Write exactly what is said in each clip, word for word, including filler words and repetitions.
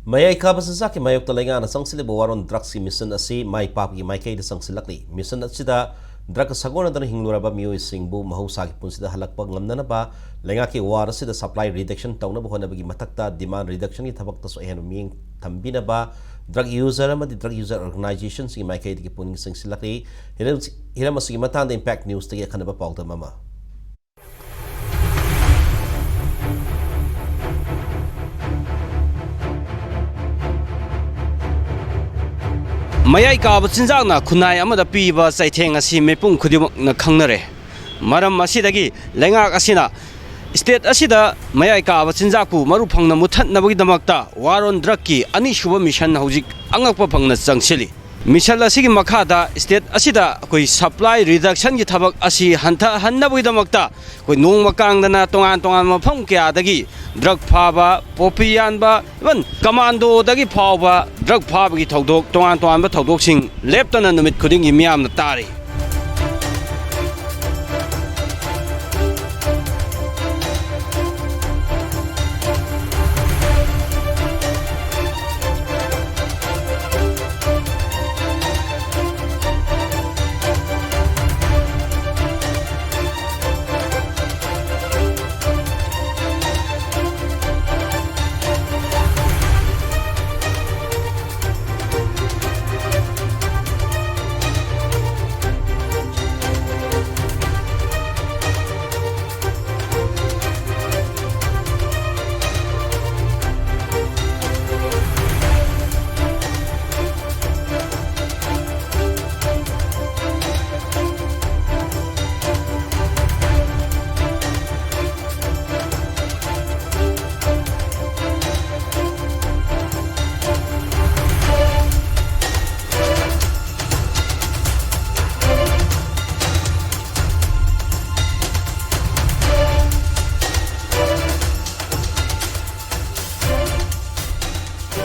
ꯃꯌꯥꯏ ꯀꯥꯕ ꯆꯤꯟꯖꯥꯛꯀꯤ ꯃꯥꯌꯣꯛꯇ ꯂꯩꯉꯥꯛꯅ ꯆꯪꯁꯤꯜꯂꯤꯕ War on Drugsꯀꯤ mission ꯑꯁꯤ ꯃꯥꯏ ꯄꯥꯛꯄꯒꯤ ꯃꯥꯏꯀꯩꯗ ꯆꯪꯁꯤꯜꯂꯛꯂꯤ꯫ Mission ꯑꯁꯤꯗ drug ꯁꯥꯒꯣꯟꯅꯗꯨꯅ ꯍꯤꯡꯂꯨꯔꯕ ꯃꯤꯑꯣꯏꯁꯤꯡꯕꯨ ꯃꯍꯧꯁꯥꯒꯤ ꯄꯨꯟꯁꯤꯗ ꯍꯜꯂꯛꯄ ꯉꯝꯅꯅꯕ ꯂꯩꯉꯥꯛꯀꯤ war ꯑꯁꯤꯗ supply reduction ꯇꯧꯅꯕ ꯍꯣꯠꯅꯕꯒꯤ ꯃꯊꯛꯇ demand reductionꯒꯤ ꯊꯕꯛꯇꯁꯨ ꯑꯍꯦꯟꯕ ꯃꯤꯠꯌꯦꯡ ꯊꯝꯕꯤꯅꯕ drug user ꯑꯃꯗꯤ drug user organizationꯁꯤꯡꯒꯤ ꯃꯥꯏꯀꯩꯗꯒꯤ ꯄꯨꯛꯅꯤꯡ ꯆꯪꯁꯤꯜꯂꯛꯂꯤ꯫ ꯍꯤꯔꯝ, ꯍꯤꯔꯝ ꯑꯁꯤꯒꯤ ꯃꯇꯥꯡꯗ Impact Newsꯇꯒꯤ ꯑꯈꯟꯅꯕ ꯄꯥꯎꯗꯝ ꯑꯃ꯫ ꯃꯌꯥꯏ ꯀꯥꯕ ꯆꯤꯟꯖꯥꯛꯅ ꯈꯨꯟꯅꯥꯏ ꯑꯃꯗ ꯄꯤꯕ ꯆꯩꯊꯦꯡ ꯑꯁꯤ ꯃꯤꯄꯨꯝ ꯈꯨꯗꯤꯡꯃꯛꯅ ꯈꯪꯅꯔꯦ꯫ ꯃꯔꯝ ꯑꯁꯤꯗꯒꯤ ꯂꯩꯉꯥꯛ ꯑꯁꯤꯅ state ꯑꯁꯤꯗ ꯃꯌꯥꯏ ꯀꯥꯕ ꯆꯤꯟꯖꯥꯛꯄꯨ ꯃꯔꯨ ꯐꯪꯅ ꯃꯨꯠꯊꯠꯅꯕꯒꯤꯗꯃꯛꯇ War on Drugꯀꯤ ꯑꯅꯤꯁꯨꯕ mission ꯍꯧꯖꯤꯛ ꯑꯉꯛꯄ ꯐꯪꯅ ꯆꯪꯁꯤꯜꯂꯤ꯫ Mission ꯑꯁꯤꯒꯤ ꯃꯈꯥꯗ state ꯑꯁꯤꯗ ꯑꯩꯈꯣꯏ supply reductionꯒꯤ ꯊꯕꯛ ꯑꯁꯤ ꯍꯟꯊꯍꯟꯅꯕꯒꯤꯗꯃꯛꯇ ꯑꯩꯈꯣꯏ ꯅꯣꯡꯃ ꯀꯥꯡꯗꯅ ꯇꯣꯉꯥꯟ ꯇꯣꯉꯥꯟꯕ ꯃꯐꯝ ꯀꯌꯥꯗꯒꯤ drug ꯐꯥꯕ, poppy ꯌꯥꯟꯕ, even commandoꯗꯒꯤ ꯐꯥꯎꯕ drug ꯐꯥꯕꯒꯤ ꯊꯧꯗꯣꯛ, ꯇꯣꯉꯥꯟ ꯇꯣꯉꯥꯟꯕ ꯊꯧꯗꯣꯛꯁꯤꯡ ꯂꯦꯞꯇꯅ ꯅꯨꯃꯤꯠ ꯈꯨꯗꯤꯡꯒꯤ ꯃꯤꯌꯥꯝꯅ ꯇꯥꯔꯤ꯫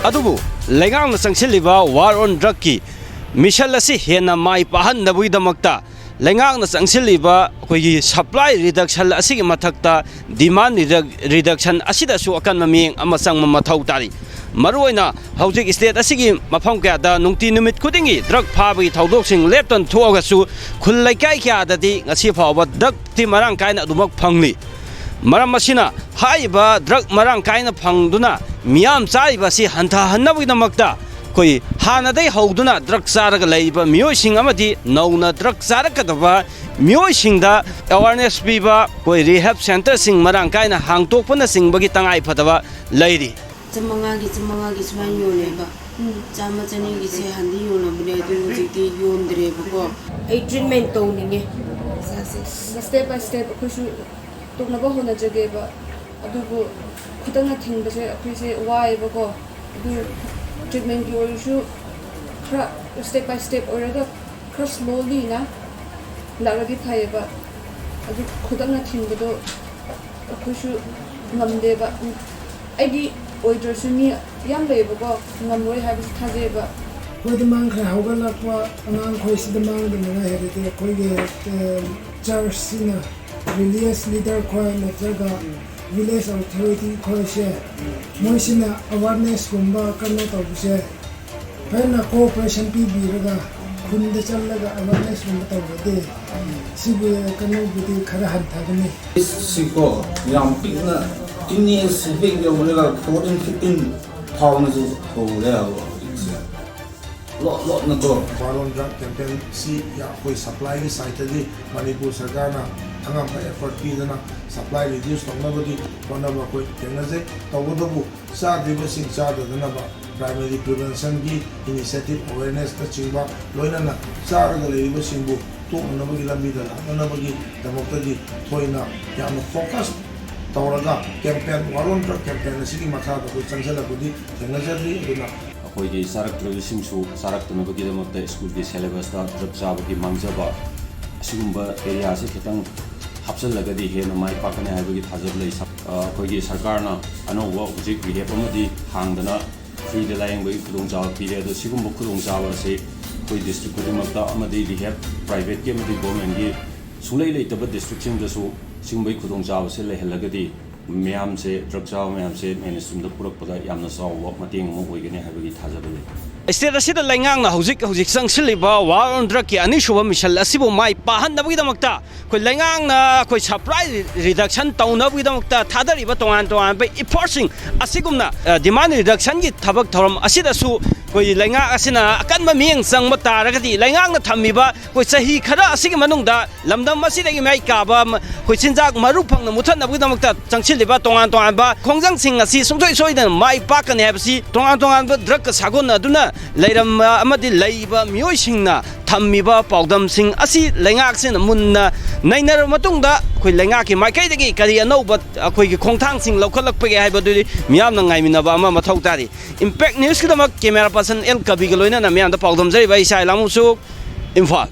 ꯑꯗꯨꯕꯨ ꯂꯩꯉꯥꯛꯅ ꯆꯪꯁꯤꯜꯂꯤꯕ War on Drugꯀꯤ mission ꯑꯁꯤ ꯍꯦꯟꯅ ꯃꯥꯏ ꯄꯥꯛꯍꯟꯅꯕꯒꯤꯗꯃꯛꯇ ꯂꯩꯉꯥꯛꯅ ꯆꯪꯁꯤꯜꯂꯤꯕ ꯑꯩꯈꯣꯏꯒꯤ supply reduction ꯑꯁꯤꯒꯤ ꯃꯊꯛꯇ demand reduc-, reduction ꯑꯁꯤꯗꯁꯨ ꯑꯀꯟꯕ ꯃꯤꯠꯌꯦꯡ ꯑꯃ ꯆꯪꯕ ꯃꯊꯧ ꯇꯥꯔꯤ꯫ ꯃꯔꯨꯑꯣꯏꯅ ꯍꯧꯖꯤꯛ ꯁ꯭ꯇꯦꯠ ꯑꯁꯤꯒꯤ ꯃꯐꯝ ꯀꯌꯥꯗ ꯅꯨꯡꯇꯤ ꯅꯨꯃꯤꯠ ꯈꯨꯗꯤꯡꯒꯤ ꯗ꯭ꯔꯒ ꯐꯥꯕꯒꯤ ꯊꯧꯗꯣꯛꯁꯤꯡ ꯂꯦꯞꯇꯅ ꯊꯣꯛꯑꯒꯁꯨ, ꯈꯨꯜ ꯂꯩꯀꯥꯏ ꯀꯌꯥꯗꯗꯤ ꯉꯁꯤ ꯐꯥꯎꯕ ꯗ꯭ꯔꯒꯇꯤ ꯃꯔꯥꯡ ꯀꯥꯏꯅ ꯑꯗꯨꯃꯛ ꯐꯪꯂꯤ꯫ ꯃꯔꯝ ꯑꯁꯤꯅ ꯍꯥꯏꯔꯤꯕ ꯗ꯭ꯔꯒ ꯃꯔꯥꯡ ꯀꯥꯏꯅ ꯐꯪꯗꯨꯅ ꯃꯤꯌꯥꯝ ꯆꯥꯔꯤꯕ ꯑꯁꯤ ꯍꯟꯊꯍꯟꯅꯕꯒꯤꯗꯃꯛꯇ ꯑꯩꯈꯣꯏ ꯍꯥꯟꯅꯗꯒꯤ ꯍꯧꯗꯨꯅ ꯗ꯭ꯔꯒ ꯆꯥꯔꯒ ꯂꯩꯔꯤꯕ ꯃꯤꯑꯣꯏꯁꯤꯡ ꯑꯃꯗꯤ ꯅꯧꯅ ꯗ꯭ꯔꯒ ꯆꯥꯔꯛꯀꯗꯕ ꯃꯤꯑꯣꯏꯁꯤꯡꯗ ꯑꯦꯋꯥꯔꯅꯦꯁ ꯄꯤꯕ, ꯑꯩꯈꯣꯏ ꯔꯤꯍꯦꯕ ꯁꯦꯟꯇꯔꯁꯤꯡ ꯃꯔꯥꯡ ꯀꯥꯏꯅ ꯍꯥꯡꯗꯣꯛꯄꯅꯆꯤꯡꯕꯒꯤ ꯇꯉꯥꯏꯐꯗꯕ ꯂꯩꯔꯤ꯫ ꯆꯥꯝꯃꯉꯥꯒꯤ, ꯆꯥꯝꯃꯉꯥꯒꯤ ꯁꯨꯃꯥꯏꯅ ꯌꯣꯜꯂꯦꯕ꯫ ꯆꯥꯝꯃ ꯆꯅꯤꯒꯤꯁꯦ ꯍꯥꯟꯗꯤ ꯌꯣꯜꯂꯝꯕꯅꯦ, ꯑꯗꯨ ꯍꯧꯖꯤꯛꯇꯤ ꯌꯣꯟꯗ꯭ꯔꯦꯕꯀꯣ꯫ ꯑꯩ ꯇ꯭ꯔꯤꯠꯃꯦꯟ ꯇꯧꯅꯤꯡꯉꯦ꯫ ꯁ꯭ꯇꯦꯞ ꯕꯥꯏ ꯁ꯭ꯇꯦꯞ ꯑꯩꯈꯣꯏꯁꯨ ꯇꯣꯛꯅꯕ ꯍꯣꯠꯅꯖꯒꯦꯕ꯫ ꯑꯗꯨꯕꯨ ꯈꯨꯗꯛꯅ ꯊꯤꯡꯕꯁꯦ ꯑꯩꯈꯣꯏꯁꯦ ꯋꯥꯏꯌꯦꯕꯀꯣ꯫ ꯑꯗꯨ ꯇ꯭ꯔꯤꯠꯃꯦꯟꯒꯤ ꯑꯣꯏꯔꯁꯨ ꯈꯔ ꯁ꯭ꯇꯦꯞ ꯕꯥꯏ ꯁ꯭ꯇꯦꯞ ꯑꯣꯏꯔꯒ ꯈꯔ ꯁ꯭ꯂꯣꯂꯤꯅ ꯂꯥꯛꯂꯗꯤ ꯐꯩꯌꯦꯕ꯫ ꯑꯗꯨ ꯈꯨꯗꯛꯅ ꯊꯤꯡꯕꯗꯣ ꯑꯩꯈꯣꯏꯁꯨ ꯉꯝꯗꯦꯕ꯫ ꯑꯩꯗꯤ ꯑꯣꯏꯗ꯭ꯔꯁꯨ ꯃꯤ ꯌꯥꯝ ꯂꯩꯌꯦꯕꯀꯣ, ꯉꯝꯂꯣꯏ ꯍꯥꯏꯕꯁꯨ ꯊꯥꯖꯩꯌꯦꯕ꯫ ꯑꯩꯈꯣꯏꯗ ꯃꯥꯡꯈ꯭ꯔꯦ, ꯍꯧꯒꯠꯂꯛꯄ ꯑꯉꯥꯡꯈꯣꯏꯁꯤꯗ ꯃꯥꯡꯗꯅꯉꯥꯏ ꯍꯥꯏꯔꯗꯤ ꯑꯩꯈꯣꯏꯒꯤ, ꯑ, ꯆꯔꯆꯁꯤꯅ, ꯔꯤꯂꯤꯖꯤꯌꯁ ꯂꯤꯗꯔ ꯈꯣꯏ ꯅꯠꯇ꯭ꯔꯒ ꯚꯤꯂꯦꯖ ꯑꯣꯊꯣꯔꯤꯇꯤ ꯈꯣꯏꯁꯦ, ꯃꯣꯏꯁꯤꯅ ꯑꯋꯥꯔꯅꯦꯁꯀꯨꯝꯕ ꯀꯩꯅꯣ ꯇꯧꯕꯁꯦ ꯐꯖꯅ ꯀꯣꯑꯣꯄꯔꯦꯁꯟ ꯄꯤꯕꯤꯔꯒ ꯈꯨꯟꯗ ꯆꯠꯂꯒ ꯑꯋꯥꯔꯅꯦꯁꯀꯨꯝꯕ ꯇꯧꯔꯗꯤ ꯁꯤꯕꯨ ꯀꯩꯅꯣꯕꯨꯗꯤ ꯈꯔ ꯍꯟꯊꯒꯅꯤ꯫ ꯁꯤꯀꯣ ꯌꯥꯝ ꯄꯤꯛꯅ ꯇꯤꯟ ꯑꯦꯖ ꯍꯦꯛ ꯌꯧꯕꯅꯤꯅ ꯐꯣꯔꯇꯤꯟ ꯐꯤꯐꯇꯤꯟ ꯐꯥꯎꯅꯁꯨ ꯍꯧꯔꯦ ꯍꯥꯏꯕ ꯍꯧꯖꯤꯛꯁꯦ꯫ ꯂꯣꯠ ꯂꯣꯠꯅꯀꯣ꯫ ꯋꯥꯔ ꯑꯣꯟ ꯗ꯭ꯔꯒ ꯀꯦꯝꯄꯦꯟꯁꯤ ꯑꯩꯈꯣꯏ ꯁꯄ꯭ꯂꯥꯏꯒꯤ ꯁꯥꯏꯠꯇꯗꯤ ꯃꯅꯤꯄꯨꯔ ꯁꯔꯀꯥꯔꯅ ꯑꯉꯝꯕ ꯑꯦꯐꯔꯠ ꯄꯤꯗꯅ ꯁꯄ꯭ꯂꯥꯏ ꯔꯤꯗ꯭ꯌꯨꯁ ꯇꯧꯅꯕꯒꯤ ꯍꯣꯠꯅꯕ ꯑꯩꯈꯣꯏ ꯊꯦꯡꯅꯖꯩ꯫ ꯇꯧꯕꯇꯕꯨ ꯆꯥꯗ꯭ꯔꯤꯕꯁꯤꯡ ꯆꯥꯗꯗꯅꯕ, ꯄ꯭ꯔꯥꯏꯃꯔꯤ ꯄ꯭ꯔꯤꯚꯦꯟꯁꯟꯒꯤ ꯏꯅꯤꯁꯤꯌꯦꯇꯤꯚ, ꯑꯋꯦꯔꯅꯦꯁꯅꯆꯤꯡꯕ ꯂꯣꯏꯅꯅ ꯆꯥꯔꯒ ꯂꯩꯔꯤꯕꯁꯤꯡꯕꯨ ꯇꯣꯛꯅꯅꯕꯒꯤ ꯂꯝꯕꯤꯗ ꯂꯥꯛꯅꯅꯕꯒꯤꯗꯃꯛꯇꯗꯤ ꯊꯣꯏꯅ ꯌꯥꯝꯅ ꯐꯣꯀꯁ ꯇꯧꯔꯒ ꯀꯦꯝꯄꯦꯟ, ꯋꯥꯔ ꯑꯣꯟ ꯗ꯭ꯔꯒ ꯀꯦꯝꯄꯦꯟ ꯑꯁꯤꯒꯤ ꯃꯈꯥꯗ ꯑꯩꯈꯣꯏ ꯆꯪꯁꯤꯜꯂꯛꯄꯗꯤ ꯊꯦꯡꯅꯖꯗ꯭ꯔꯤ꯫ ꯑꯗꯨꯅ ꯑꯩꯈꯣꯏꯒꯤ ꯆꯥꯔꯛꯇ꯭ꯔꯕꯁꯤꯡꯁꯨ ꯆꯥꯔꯛꯇꯅꯕꯒꯤꯗꯃꯛꯇ ꯁ꯭ꯀꯨꯜꯒꯤ ꯁꯦꯂꯦꯕꯁꯇ ꯗ꯭ꯔꯒ ꯆꯥꯕꯒꯤ ꯃꯥꯡꯖꯕ ꯑꯁꯤꯒꯨꯝꯕ ꯑꯦꯔꯤꯌꯥꯁꯦ ꯈꯤꯇꯪ ꯍꯥꯞꯆꯤꯜꯂꯒꯗꯤ ꯍꯦꯟꯅ ꯃꯥꯏ ꯄꯥꯛꯀꯅꯤ ꯍꯥꯏꯕꯒꯤ ꯊꯥꯖꯕ ꯂꯩ꯫ ꯁ-, ꯑ, ꯑꯩꯈꯣꯏꯒꯤ ꯁꯔꯀꯥꯔꯅ ꯑꯅꯧꯕ ꯍꯧꯖꯤꯛ ꯔꯤꯍꯦꯕ ꯑꯃꯗꯤ ꯍꯥꯡꯗꯅ ꯐ꯭ꯔꯤꯗ ꯂꯥꯌꯦꯡꯕꯒꯤ ꯈꯨꯗꯣꯡꯆꯥꯕ ꯄꯤꯔꯦ꯫ ꯑꯗꯣ ꯁꯤꯒꯨꯝꯕ ꯈꯨꯗꯣꯡꯆꯥꯕ ꯑꯁꯤ ꯑꯩꯈꯣꯏ ꯗꯤꯁꯇ꯭ꯔꯤꯛ ꯈꯨꯗꯤꯡꯃꯛꯇ ꯑꯃꯗꯤ ꯔꯤꯍꯦꯕ ꯄ꯭ꯔꯥꯏꯚꯦꯠꯀꯤ ꯑꯃꯗꯤ ꯒꯣꯔꯃꯦꯟꯒꯤ ꯁꯨꯡꯂꯩ ꯂꯩꯇꯕ ꯗꯤꯁꯇ꯭ꯔꯤꯛꯁꯤꯡꯗꯁꯨ ꯁꯤꯒꯨꯝꯕꯒꯤ ꯈꯨꯗꯣꯡꯆꯥꯕꯁꯦ ꯂꯩꯍꯜꯂꯒꯗꯤ ꯃꯌꯥꯝꯁꯦ, ꯗ꯭ꯔꯒ ꯆꯥꯕ ꯃꯌꯥꯝꯁꯦ ꯃꯦꯟ ꯁ꯭ꯇ꯭ꯔꯤꯝꯗ ꯄꯨꯔꯛꯄꯗ ꯌꯥꯝꯅ ꯆꯥꯎꯕ ꯃꯇꯦꯡ ꯑꯃ ꯑꯣꯏꯒꯅꯤ ꯍꯥꯏꯕꯒꯤ ꯊꯥꯖꯕ ꯂꯩ꯫ ꯁ꯭ꯇꯦꯠ ꯑꯁꯤꯗ ꯂꯩꯉꯥꯛꯅ ꯍꯧꯖꯤꯛ ꯍꯧꯖꯤꯛ ꯆꯪꯁꯤꯜꯂꯤꯕ ꯋꯥꯔ ꯑꯣꯟ ꯗ꯭ꯔꯒꯀꯤ ꯑꯅꯤꯁꯨꯕ ꯃꯤꯁꯟ ꯑꯁꯤꯕꯨ ꯃꯥꯏ ꯄꯥꯛꯍꯟꯅꯕꯒꯤꯗꯃꯛꯇ ꯑꯩꯈꯣꯏ ꯂꯩꯉꯥꯛꯅ ꯑꯩꯈꯣꯏ ꯁꯄ꯭ꯂꯥꯏ ꯔꯤꯗꯛꯁꯟ ꯇꯧꯅꯕꯒꯤꯗꯃꯛꯇ ꯊꯥꯗꯔꯤꯕ ꯇꯣꯉꯥꯟ ꯇꯣꯉꯥꯟꯕ ꯏꯐꯣꯔꯠꯁꯤꯡ ꯑꯁꯤꯒꯨꯝꯅ ꯗꯤꯃꯥꯟ ꯔꯤꯗꯛꯁꯟꯒꯤ ꯊꯕꯛ ꯊꯧꯔꯝ ꯑꯁꯤꯗꯁꯨ ꯑꯩꯈꯣꯏ ꯂꯩꯉꯥꯛ ꯑꯁꯤꯅ ꯑꯀꯟꯕ ꯃꯤꯠꯌꯦꯡ ꯆꯪꯕ ꯇꯥꯔꯒꯗꯤ ꯂꯩꯉꯥꯛꯅ ꯊꯝꯃꯤꯕ ꯑꯩꯈꯣꯏ ꯆꯍꯤ ꯈꯔ ꯑꯁꯤꯒꯤ ꯃꯅꯨꯡꯗ ꯂꯝꯗꯝ ꯑꯁꯤꯗꯒꯤ ꯃꯌꯥꯏ ꯀꯥꯕ ꯑꯩꯈꯣꯏ ꯆꯤꯟꯖꯥꯛ ꯃꯔꯨ ꯐꯪꯅ ꯃꯨꯠꯊꯠꯅꯕꯒꯤꯗꯃꯛꯇ ꯆꯪꯁꯤꯜꯂꯤꯕ ꯇꯣꯉꯥꯟ ꯇꯣꯉꯥꯟꯕ ꯈꯣꯡꯖꯪꯁꯤꯡ ꯑꯁꯤ ꯁꯨꯡꯁꯣꯏ ꯁꯣꯏꯗꯅ ꯃꯥꯏ ꯄꯥꯛꯀꯅꯤ ꯍꯥꯏꯕꯁꯤ ꯇꯣꯉꯥꯟ ꯇꯣꯉꯥꯟꯕ ꯗ꯭ꯔꯒꯀ ꯁꯥꯒꯣꯟꯅꯗꯨꯅ ꯂꯩꯔꯝꯕ ꯑꯃꯗꯤ ꯂꯩꯔꯤꯕ ꯃꯤꯑꯣꯏꯁꯤꯡꯅ ꯊꯝꯃꯤꯕ ꯄꯥꯎꯗꯝꯁꯤꯡ ꯑꯁꯤ ꯂꯩꯉꯥꯛꯁꯤꯅ ꯃꯨꯟꯅ ꯅꯩꯅꯔꯕ ꯃꯇꯨꯡꯗ ꯑꯩꯈꯣꯏ ꯂꯩꯉꯥꯛꯀꯤ ꯃꯥꯏꯀꯩꯗꯒꯤ ꯀꯔꯤ ꯑꯅꯧꯕ ꯑꯩꯈꯣꯏꯒꯤ ꯈꯣꯡꯊꯥꯡꯁꯤꯡ ꯂꯧꯈꯠꯂꯛꯄꯒꯦ ꯍꯥꯏꯕꯗꯨꯗꯤ ꯃꯤꯌꯥꯝꯅ ꯉꯥꯏꯃꯤꯟꯅꯕ ꯑꯃ ꯃꯊꯧ ꯇꯥꯔꯤ꯫ ꯏꯝꯄꯦꯛ ꯅ꯭ꯌꯨꯁꯀꯤꯗꯃꯛ ꯀꯦꯃꯦꯔꯥ ꯄꯔꯁꯟ ꯑꯦꯜ ꯀꯕꯤꯒ ꯂꯣꯏꯅꯅ ꯃꯤꯌꯥꯝꯗ ꯄꯥꯎꯗꯝꯖꯔꯤꯕ ꯑꯩ ꯏꯁꯥ ꯏꯂꯥꯃꯨꯁꯨ, ꯏꯝꯐꯥꯜ꯫